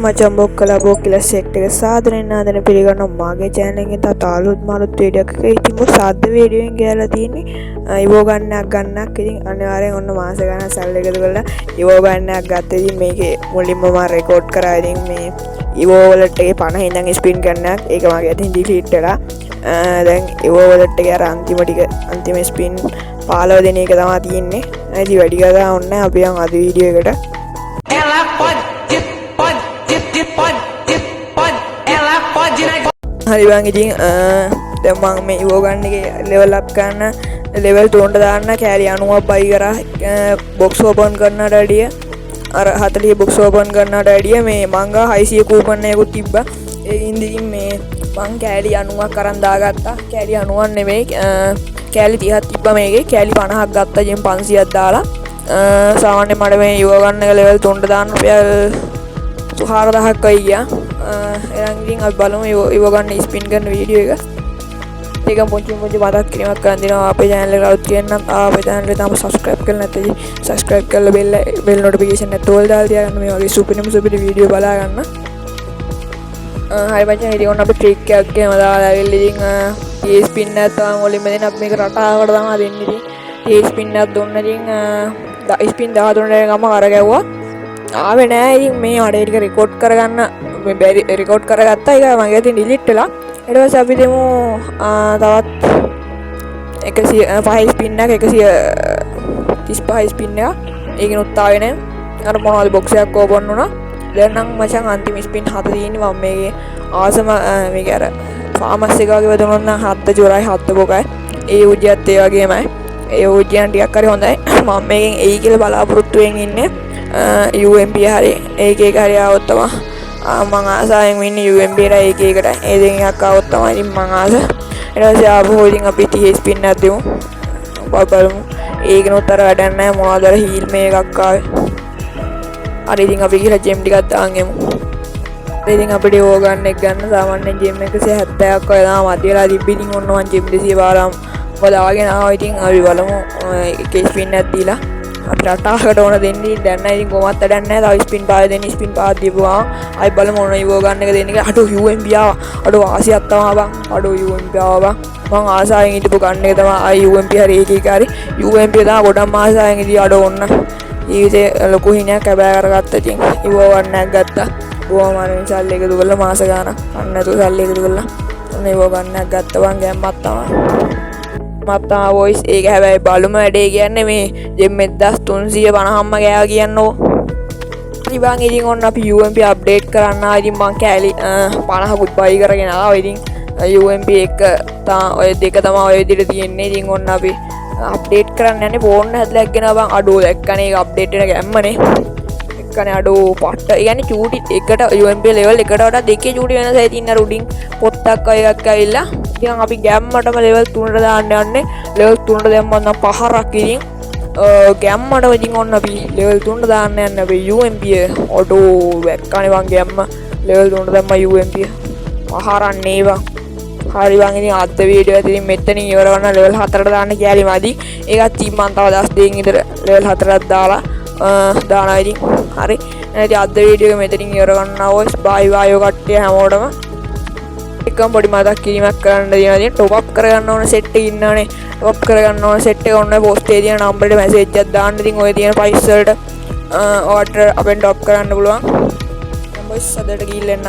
මචං, බොක්කලා බෝ කියලා සෙට් එක සාදරෙන් ආදරෙන් පිළිගන්නවා මගේ චැනල් එකෙන් තවත් අලුත්ම අලුත් වීඩියෝ එකක. ඉතින් මොකද සද්ද වීඩියෝ එකෙන් ගියලා තියෙන්නේ ඉවෝ ගන්නක් ගන්නක්. ඉතින් අනිවාර්යෙන් ඔන්න මාස ගණන් සල්ලි එකතු කරලා ඉවෝ ගන්නක් ගත්තා. ඉතින් මේකේ මුලින්ම මම රෙකෝඩ් කරා. ඉතින් මේ ඉවෝ වොලට් එකේ 50 ඉඳන් ස්පින් කරන්නක්, ඒක මගේ අතින් ඩිලීට් වෙලා. දැන් ඉවෝ වොලට් එකේ අර අන්තිම ටික, අන්තිම ස්පින් 15 දෙන එක තමයි තියෙන්නේ. ඉතින් වැඩි කතා ඕනේ අපි යන් අද වීඩියෝ එකට. Ela pode, pode, pode, pode, ela pode na හරි බං, ඉතින් දැන් මං මේ ඉවෝ ගන්න එකේ ලෙවල් අප් කරන්න, ලෙවල් 3ට දාන්න කෑලි 90ක් බයි කරා. බොක්ස් ඕපන් කරනට වැඩිය, අර 40 බොක්ස් ඕපන් කරනට වැඩිය මේ මං ගාව 600 කූපන් එකකුත් තිබ්බා. ඒකින්ද ඉතින් මේ මං කෑලි 90ක් අරන් දාගත්තා. කෑලි 90ක් නෙමෙයි, කෑලි 30ක් තිබ්බා මේකේ. කෑලි 50ක් ගත්තා ජෙම් 500ක් දාලා. සාමාන්‍යයෙන් මට මේ ඉවෝ ගන්න එක ලෙවල් 3ට දාන්න රුපියල් 4000ක් වගේ ගියා. එහෙනම් ඉතින් අපි බලමු ඉවෝ ගන්න ස්පින් කරන වීඩියෝ එක. ඒක පුංචි පුංචි මතක් කිරීමක් කරන් දෙනවා. අපේ චැනල් එකට අලුත් කෙනෙක් නම් අපේ චැනල් එක තාම සබ්ස්ක්‍රයිබ් කරලා නැත්නම් සබ්ස්ක්‍රයිබ් කරලා බෙල් බෙල් නොටිෆිකේෂන් එකත් ඕල් දාලා තියාගන්න, මේ වගේ සුපිරිම සුපිරි වීඩියෝ බලා ගන්න. හරි මචං, ඉතින් ඔන්න අපි ට්‍රික් එකක් එහෙම දාලා ඇවිල්ලා ඉතින් ඒ ස්පින් එකක් තමයි මුලින්ම දෙන්නේ. අපි මේක රටාවකට තමයි දෙන්නේ. ඉතින් ඒ ස්පින් එකක් දුන්න. ඉතින් ස්පින් 13 ගම අර ගැව්වා, ආවේ නෑ. ඉතින් මේ මට ඒ ටික රෙකෝඩ් කරගන්න මේ බැරි. රෙකෝඩ් කරගත්තා, ඒක මගේ අතින් ඩිලීට් වෙලා. ඊට පස්සේ අපි දෙමු තවත් 105 ස්පින් එක, 135 ස්පින් එක. ඒකිනුත් ආවේ නෑ. අර මොනවද බොක්ස් එකක් ඕපන් වුණා. දැන් නම් මචං අන්තිම ස්පින් හත තියෙන්නේ. මම මේකේ ආසම මේක අර ෆාමස් එක වගේ වැදුනොත් නම් හත්ත චුරයි, හත්ත බොකයි. ඒ උජියත් ඒ වගේමයි. ඒ උජියන් ටිකක් හරි හොඳයි. මම මේකෙන් එයි කියලා බලාපොරොත්තු වෙන් ඉන්නේ. UMP හරි ඒක එක හරි ආවොත් තමයි මං ආසාවෙන් ඉන්නේ. UMP එකට ඒක එකට ඒ දෙකෙන් එකක් ආවොත් තමයි ඉතින් මං ආස. ඊට පස්සේ ආපහු ඉතින් අපි 30 ස්පින් එකක් දෙමු. බලමු. ඒකනොත් අර වැඩක් නැහැ. මොනවද අර හීල් මේ එකක් ආවේ. හරි, ඉතින් අපි ගිහලා ජෙම් ටිකක් දාන් එමු. ඉතින් අපිට ඕ ගන්න එක ගන්න සාමාන්‍යයෙන් ජෙම් 170ක් වගේ තමයි මදි වෙලා තිබ්බේ. ඉතින් ඔන්න මං ජෙම් 200 පාරම් දාගෙන ආවා. ඉතින් අපි බලමු එක ස්පින් එකක් දීලා අපි රටාවකට ඕන දෙන්නේ. ඉතින් දැන් නම් ඉතින් කොහොමත් වැඩක් නැහැ. තව ස්පින් පාර දෙන්න. ස්පින් පාර දීපුවාම ආයි බලමු මොන ඉවෝ ගන්න එක දෙන්නේ කියලා. අඩෝ, UMP ආවා. අඩෝ, වාසියක් තමයි බං. අඩෝ, UMP ආවා බං. මං ආසාවෙන් හිටපු ගන්න එක තමයි. ආයි UMP හරි ඒක එක හරි UMP තමයි ගොඩක්ම ආසාවෙන් ඉතින්. අඩෝ, ඔන්න ජීවිතේ ලොකු හිණයක් හැබෑ කරගත්තා. ඉතින් ඉවෝ ගන්න එකක් ගත්තා. බොහොම අමාරුවෙන් සල්ලි එකතු කරලා, මාස ගාණක් කන්න නැතුව සල්ලි එකතු කරලා ඔන්න ඉවෝ ගන්න එකක් ගත්තා බං. ගැම්මක් තමයි මත් තමයි වොයිස්. ඒක හැබැයි බලමු වැඩේ කියන්නේ මේ ජෙම් 1350ක්ම ගෑවා කියන්නෝ. හරි බං, ඉතින් ඔන්න අපි UMP update කරන්න ආවා. ඉතින් මං කෑලි 50කුත් බයි කරගෙන ආවා. ඉතින් UMP එක තා ඔය දෙක තමයි ඔය විදිහට තියෙන්නේ. ඉතින් ඔන්න අපි අප්ඩේට් කරන්න යන්නේ. ෆෝන් හැදලා එක්කන බං. අඩෝ, දැක්කනේ ඒක අප්ඩේට් වෙන ගැම්මනේ එක්කනේ. අඩෝ, පට්ට. ඒ කියන්නේ චූටි එකට UMP level එකට වඩා දෙකේ චූටි වෙනසයි තියෙන. අර උඩින් පොත්තක් වගේ එකක් ඇවිල්ලා. ඉතින් අපි ගැම්මටම ලෙවල් 3ට දාන්න යන්නේ. ලෙවල් 3ට දැම්මම නම් පහරක්. ඉතින් ගැම්මටම ඉතින් ඔන්න අපි ලෙවල් 3ට දාන්න යන්නේ අපේ UMP. අඩෝ, දැක්කනේ බං ගැම්ම. ලෙවල් 3ට දැම්මා UMP, පහරන්නේ බං. හරි බං, ඉතින් අද වීඩියෝ එක ඉතින් මෙතනින් ඉවර කරන්න. ලෙවල් 4ට දාන්න කෑලි මදි. ඒකත් ඉතින් මං තව දවස් දෙකකින් විතර ලෙවල් 4ක් දාලා දානවා ඉතින්. හරි, ඉතින් අද වීඩියෝ එක මෙතනින් ඉවර කරනවා ඔයස්. බයි බයි ඔය කට්ටිය හැමෝටම. එකම පොඩි මතක් කිරීමක් කරන්න තියෙනවා. ඉතින් ටොප් අප් කරගන්න ඕන සෙට් එක ඉන්නවනේ. ටොප් අප් කරගන්න ඕන සෙට් එක ඔන්න පෝස්ට් එකේ තියෙන නම්බරේට මැසේජ් එකක් දාන්න. ඉතින් ඔය තියෙන ප්‍රයිස් වලට ඔයාලට අපෙන් ටොප් කරන්න පුළුවන්. දැන් බොයිස්, අදට ගිහිල්ලා එන්න.